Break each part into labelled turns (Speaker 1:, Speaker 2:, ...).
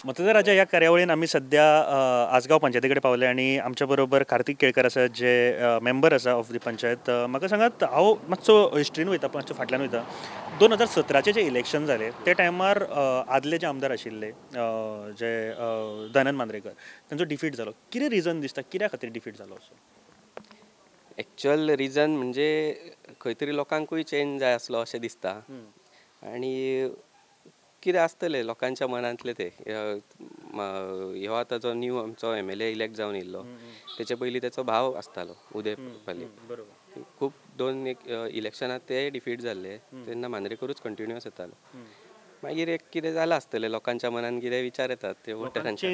Speaker 1: मतदाराच्या ह्या कार्यावळीन आमी सद्या आसगांव पंचायती कडेन पावले आनी आमच्या बरोबर कार्तीक केळकर आसा, जे मेंबर आसा ऑफ the panchayat. म्हाका सांगात, हांव मातसो हिस्ट्रीन वयता, मातसो फाटल्यान वयता. 2017 जे इलेक्शन जाले ते टायमार आदले जे आमदार आशिल्ले जे दयानंद मांद्रेकर, तांचो डिफीट जालो. कितें रिजन दिसता, कित्या खातीर डिफीट जालो असो?
Speaker 2: एक्चुअल रिजन म्हणजे खंय तरी लोकांकूय चेंज जाय आसलो अशें दिसता आनी कितें आसतलें लोकांच्या मनांतलें तें. ह्यो आतां जो न्यू आमचो MLA elect जावन येयल्लो तेचे पयलीं तेचो भाव आसतालो उदय पालयेकर, खूब दोन एक इलेक्शनात ते डिफीट जाल्ले तेन्ना मांद्रेकरूच कंटिन्युअस येतालो. मागीर एक कितें जालां आसतलें लोकांच्या मनान, कितें विचार येतात ते वोटरांचे,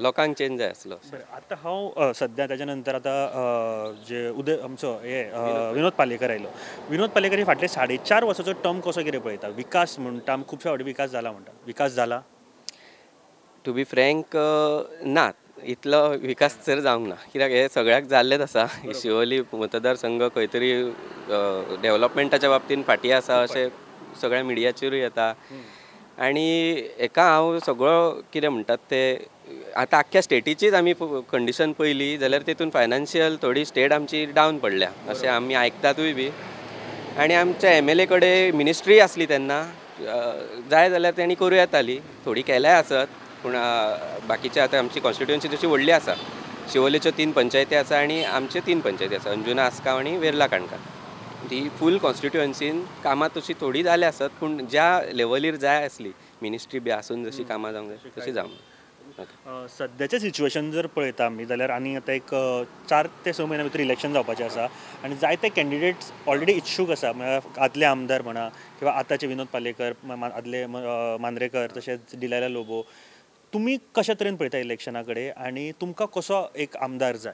Speaker 2: लोकांक चेंज जाय आसलो.
Speaker 1: आतां हांव सद्या ताच्या नंतर आतां जे उदय आमचो हे विनोद पालयेकर आयलो. विनोद पालयेकर फाटले 4.5 वर्साचो टर्म कसो कितें पळयता? विकास म्हणटा, खुबशे फावटी विकास जाला म्हणटा, विकास जाला?
Speaker 2: टू बी फ्रँक ना, इतलो विकास तर जावंक ना, कित्याक हे सगळ्याक जाल्लेच आसा. शिवोली मतदारसंघ खंय तरी डेवलपमेंटाच्या बाबतीन फाटीं आसा अशें सगळ्या मिडियाचेरूय येता. आनी हेका हांव सगळो कितें म्हणटात ते आतां आख्ख्या स्टेटीचीच आमी कंडिशन पळयली जाल्यार तेतून फायनान्शियल थोडी स्टेट आमची डावन पडल्या अशें आमी आयकतातूय बी. आनी आमच्या MLA कडेन मिनिस्ट्री आसली तेन्ना, जाय जाल्यार तेणी करूं येताली, थोडी केल्याय आसत, पूण बाकीचे आतां आमची कॉन्स्टिट्युएन्सी तशी व्हडली आसा. शिवोलेच्यो 3 पंचायती आसा आनी आमच्यो 3 पंचायती आसा, अंजुना, आसगांव आनी वेर्ला काणका. ती फूल कॉन्स्टिट्युएन्सीन कामां तशी थोडी जाल्या आसत, पूण ज्या लेवलीर जाय आसली मिनिस्ट्री बी आसून जशी कामां जावंक जाय तशी जावंक ना.
Speaker 1: सद्याचें सिच्युएशन जर पळयता आमी जाल्यार आनी आतां एक 4 ते 6 म्हयन्या भितर इलेक्शन जावपाचें आसा आनी जायते कॅन्डिडेट्स ऑलरेडी इच्छूक आसा, म्हळ्यार आदले आमदार म्हणा किंवा आतांचे विनोद पालयेकर, आदले मांद्रेकर, तशेंच डिलायला लोबो. तुमी कशे तरेन पळयता इलेक्शना कडेन आनी तुमकां कसो एक आमदार जाय?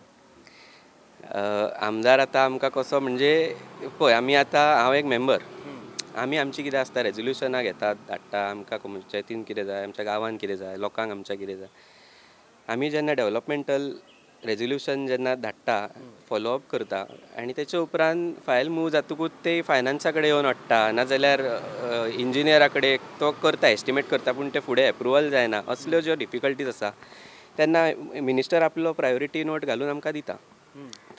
Speaker 2: आमदार आतां आमकां कसो म्हणजे पळय, आमी आतां हांव एक मेंबर, आमी आमची कितें आसता रेजोल्युशनां घेतात, धाडटा, आमकां पंचायतीन कितें जाय, आमच्या गांवान कितें जाय, लोकांक आमच्या कितें जाय. आमी जेन्ना डेवलपमेंटल रेजोल्युशन जेन्ना धाडटा, फॉलोअप करता आनी तेचे उपरांत फायल मूव जातकूच ते फायनान्सा कडेन येवन अडटा, नाजाल्यार इंजिनियरा कडेन तो करता, एस्टिमेट करता, पूण ते फुडें एप्रुवल जायना. असल्यो ज्यो डिफिकल्टीज आसा तेन्ना मिनिस्टर आपलो प्रायोरिटी नोट घालून आमकां दिता.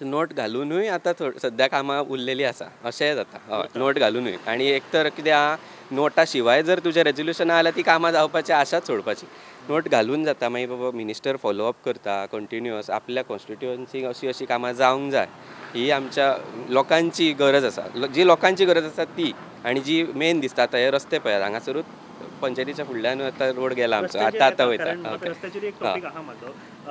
Speaker 2: नोट घालुनूय आतां सद्या कामां उरलेली आसा अशेंय जाता. हय, नोट घालुनूय. आनी एक तर कितें आहा, नोटा शिवाय जर तुजें रेजोल्युशन आहा जाल्यार ती कामां जावपाची आशाच सोडपाची. नोट घालून जाता, मागीर बाबा मिनिस्टर फॉलोअप करता कंटिन्युअस, आपल्या कॉन्स्टिट्युएन्सीक अशी अशी कामां जावंक जाय ही आमच्या लोकांची गरज आसा. जी लोकांची गरज आसा ती, आनी जी मेन दिसता आतां हे रस्ते पळयात, हांगासरूच पंचायतीच्या फुडल्यान आतां रोड गेला आमचो, आतां आतां वयता.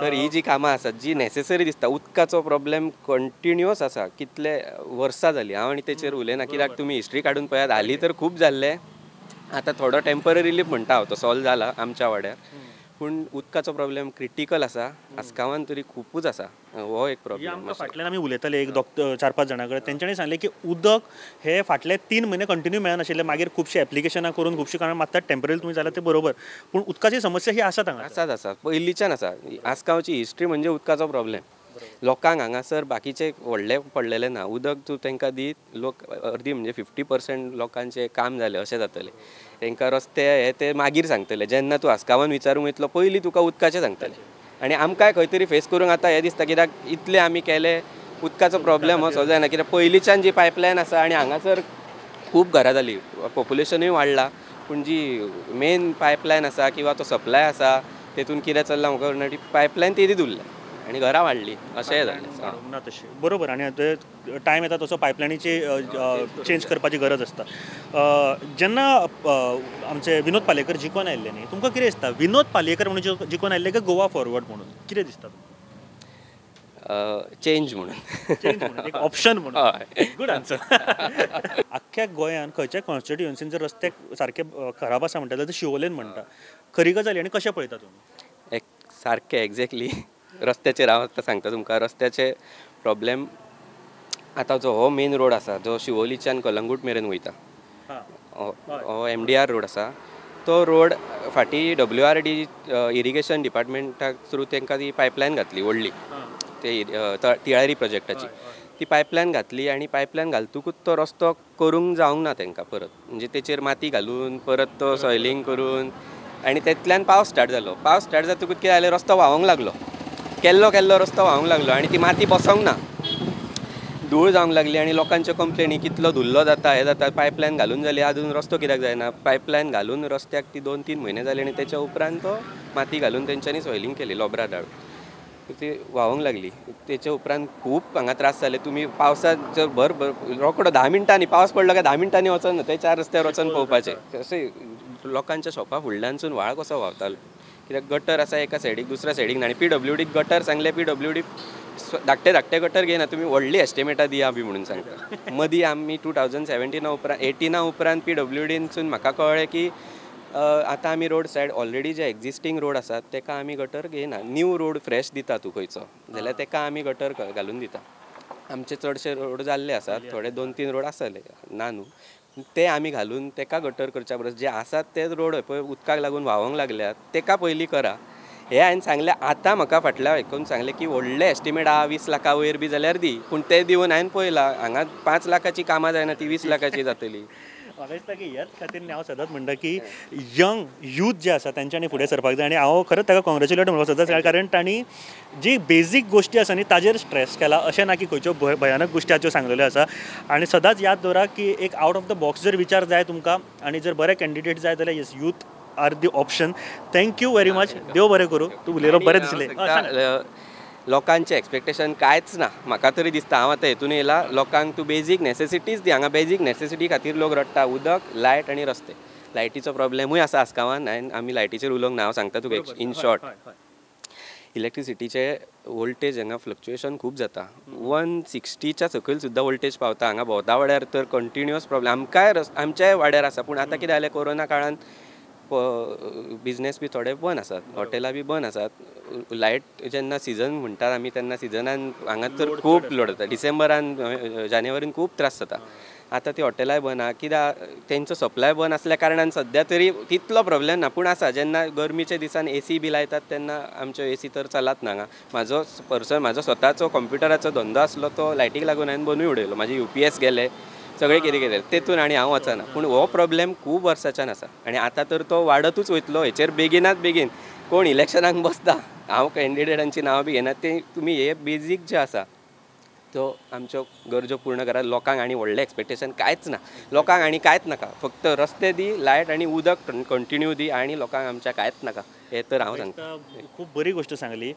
Speaker 2: तर ही जी कामां आसात जी नॅसेसरी दिसता. उदकाचो प्रॉब्लेम कंटिन्युअस आसा, कितले वर्सां जालीं हांव आनी तेचेर उलयना, कित्याक तुमी हिस्ट्री काडून पळयात, हालीं तर खूब जाल्लें, आतां थोडो टेम्पररी म्हणटा हांव, तो सॉल्व जाला आमच्या वाड्यार, पूण उदकाचो प्रॉब्लेम क्रिटिकल आसा आसगांवान तरी खुबूच आसा हो एक प्रॉब्लेम.
Speaker 1: फाटल्यान आमी उलयताले एक 4-5 जाणां कडेन, तेंच्यांनी सांगलें की उदक हे फाटले 3 म्हयने कंटिन्यू मेळनाशिल्लें, मागीर खुबशे एप्लिकेशनां करून खुबशीं कारणां मागतात, टेम्पररी तुमी जाल्यार तें बरोबर, पूण उदकाची समस्या ही आसा हांगा.
Speaker 2: आसाच आसा, पयलींच्यान आसा. आसगांवची हिस्ट्री म्हणजे उदकाचो प्रॉब्लेम. लोकांक हांगासर बाकीचे व्हडले पडलेले ना, उदक तूं तांकां दीत लोक अर्दी म्हणजे 50% लोकांचें काम जालें अशें जातलें. तांकां रस्ते हे ते मागीर सांगतले, जेन्ना तूं आसगांवान विचारूंक वयतलो पयलीं तुका उदकाचें सांगतले. आनी आमकांय खंय तरी फेस करूंक आतां हें दिसता, कित्याक इतलें आमी केलें, उदकाचो प्रॉब्लेम असो जायना, कित्याक पयलींच्यान जी पायपलायन आसा आनी हांगासर खूब घरां जालीं, पॉप्युलेशनूय वाडलां, पूण जी मेन पायपलायन आसा किंवा तो सप्लाय आसा तेतून कितें चल्लां म्हाका खबर ना, ती पायपलायन तेदीच उरल्या आनी घरां वाडली अशेंय जालें
Speaker 1: ना तशें. बरोबर. आनी आतां टायम येता तसो पायपलायनीची चेंज करपाची गरज आसता. जेन्ना आमचे विनोद पालयेकर जिखून आयिल्ले न्ही, तुमकां कितें दिसता, विनोद पालयेकर म्हणून जिखून आयिल्ले काय गोवा फॉरवर्ड म्हणून कितें दिसता तुमकां?
Speaker 2: चेंज म्हणून,
Speaker 1: एक ऑप्शन म्हणून. Good answer. आख्ख्या गोंयांत खंयच्या कॉन्स्टिट्युएन्सीन जर रस्ते सारके खराब आसा म्हणटा जाल्यार ते शिवोलेन म्हणटा, खरी गजाल आनी कशें पळयता तुमी?
Speaker 2: एक सारकें एक्झॅक्टली रस्त्याचेर हांव आतां सांगता तुमकां, रस्त्याचे प्रॉब्लेम आतां जो हो मेन रोड आसा जो शिवोलीच्यान कलंगूट मेरेन वयता, हो MDR road आसा, तो रोड फाटीं WRD irrigation डिपार्टमेंटा थ्रू तांकां ती पायपलायन घातली व्हडली, ते तिळारी प्रोजेक्टाची ती पायपलायन घातली आनी पायपलायन घालतकूच तो रस्तो करूंक जावंक ना तांकां परत, म्हणजे तेचेर माती घालून परत तो सॉयलिंग करून आनी तेतल्यान पावस स्टार्ट जालो. पावस स्टार्ट जातकूच कितें जालें, रस्तो व्हांवोंक लागलो, केल्लो केल्लो रस्तो व्हांवोंक लागलो आनी ती माती बसोंक ना, धूळ जावंक लागली आनी लोकांच्यो कंप्लेनी कितलो धुल्लो जाता, हें जाता. पायपलायन घालून जाली, आजून रस्तो कित्याक जायना. पायपलायन घालून रस्त्याक ती 2-3 म्हयने जाले आनी तेच्या उपरांत तो माती घालून तेंच्यांनी सॉयलिंग केली, लोबरां धाडून ती व्हांवोंक लागली. तेच्या उपरांत खूब हांगा त्रास जाले. तुमी पावसांत जर भर रोकडो 10 मिनटांनी पावस पडलो काय 10 मिनटांनी वचना, ते 4 रस्त्यार वचोन पळोवपाचें. अशें लोकांच्या शॉपा फुडल्यानसून व्हाळ कसो व्हांवतालो, कित्याक गटर आसा एका सायडीक, दुसऱ्या सायडीक ना. आनी PWD gutter सांगलें, PWD धाकटे धाकटे गटर घेयना, तुमी व्हडली एस्टिमेटां दिया बी म्हणून सांगता. मदीं आमी 2017 उपरांत 18 उपरांत PWDनसून म्हाका कळ्ळें की आतां आमी रोड सायड ऑलरेडी जे एक्झिस्टींग रोड आसात तेका आमी गटर घेयना, न्यू रोड फ्रेश दिता तूं खंयचो जाल्यार तेका आमी गटर घालून दिता. आमचे चडशे रोड जाल्ले आसात, थोडे 2-3 रोड आसले ना न्हू, ते आमी घालून तेका गटर करच्या परस जे आसात ते रोड पळय उदकाक लागून व्हांवोंक लागल्यात तेका पयलीं करा, हें हांवें सांगलें. आतां म्हाका फाटल्या आयकून सांगलें की व्हडलें एस्टिमेट आहा 20 लाखां वयर बी जाल्यार दी, पूण तें दिवन हांवें पळयलां हांगा 5 लाखाची कामां जायना, ती 20 लाखाची जातली.
Speaker 1: म्हाका दिसता की ह्याच खातीर हांव सदांच म्हणटा की यंग यूथ जे आसा तेंच्यांनी फुडें सरपाक जाय आनी हांव खरेंच ताका कॉंग्रेच्युलेट म्हणपाक सोदता, कारण तांणी जी बेजीक गोश्टी आसा न्ही ताजेर स्ट्रेस केला, अशें ना की खंयच्यो भयानक गोश्टी ज्यो सांगलेल्यो आसा. आनी सदांच याद दवरा की एक आवट ऑफ the box जर विचार जाय तुमकां आनी जर बरे कॅन्डिडेट जाय जाल्यार yes, youth are the option. Thank you very much, देव बरें करूं, तूं उलयलो बरें दिसलें.
Speaker 2: लोकांचें एक्सपेक्टेशन कांयच ना, म्हाका तरी दिसता. हांव आतां हेतून येयला, लोकांक तूं बेजीक नॅसेसिटीज दी. हांगा बेजीक नॅसेसिटी खातीर लोक रडटा, उदक, लायट आनी रस्ते. लायटीचो प्रॉब्लेमूय आसा आसगांवान, आमी लायटीचेर उलोवंक ना, हांव सांगता तुका इन शॉर्ट. इलेक्ट्रिसिटीचे वोल्टेज हांगा फ्लक्च्युएशन खूब जाता, 160च्या सकयल सुद्दां वोल्टेज पावता हांगा भोंवता वाड्यार, तर कंटिन्युअस प्रॉब्लेम आमकांय आमच्याय वाड्यार आसा. पूण आतां कितें जालें, कोरोना काळान बिजनेस बी थोडे बंद आसात, हॉटेलां बी बंद आसात. लायट जेन्ना सिजन म्हणटात आमी तेन्ना सिजनान हांगा तर खूब लोड जाता, डिसेंबरान जानेवारीन खूब त्रास जाता. आतां ती हॉटेलांय बंद आहा, कित्याक तेंचो सप्लाय बंद आसल्या कारणान सद्या तरी तितलो प्रॉब्लेम ना, पूण आसा. जेन्ना गरमीच्या दिसान एसी बी लायतात तेन्ना आमच्यो एसी तर चलत ना हांगा. म्हाजो पर्सन म्हाजो स्वताचो कंप्युटराचो धंदो आसलो, तो लायटीक लागून हांवें बंदूय उडयलो, म्हाजे UPS गेले, सगळें कितें कितें तेतून आनी हांव वचना. पूण हो प्रॉब्लेम खूब वर्साच्यान आसा आनी आतां तर तो वाडतूच वयतलो. हेचेर बेगिनात बेगीन कोण इलेक्शनाक बसता, हांव कॅन्डिडेटांची नांवां बी घेना, ते तुमी हे बेजीक जे आसा तो आमच्यो गरजो पूर्ण करा. लोकांक आनी व्हडलें एक्सपेक्टेशन कांयच ना, लोकांक आनी कांयच नाका, फक्त रस्ते दी, लायट आनी उदक कंटिन्यू दी आनी लोकांक आमच्या कांयच नाका, हें तर हांव सांगता.
Speaker 1: खूब बरी गोश्ट सांगली,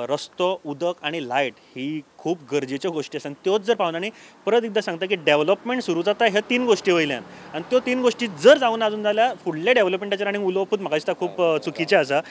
Speaker 1: रस्तो, उदक आनी लायट ही खूब गरजेच्यो गोश्टी आसा आनी त्योच जर पावना, आनी परत एकदां सांगता की डेवलपमेंट सुरू जाता ह्या 3 गोश्टी वयल्यान, आनी त्यो 3 गोश्टी जर जावना अजून जाल्यार फुडल्या डेवलपमेंटाचेर आनी उलोवपूच म्हाका दिसता खूब चुकीचें आसा.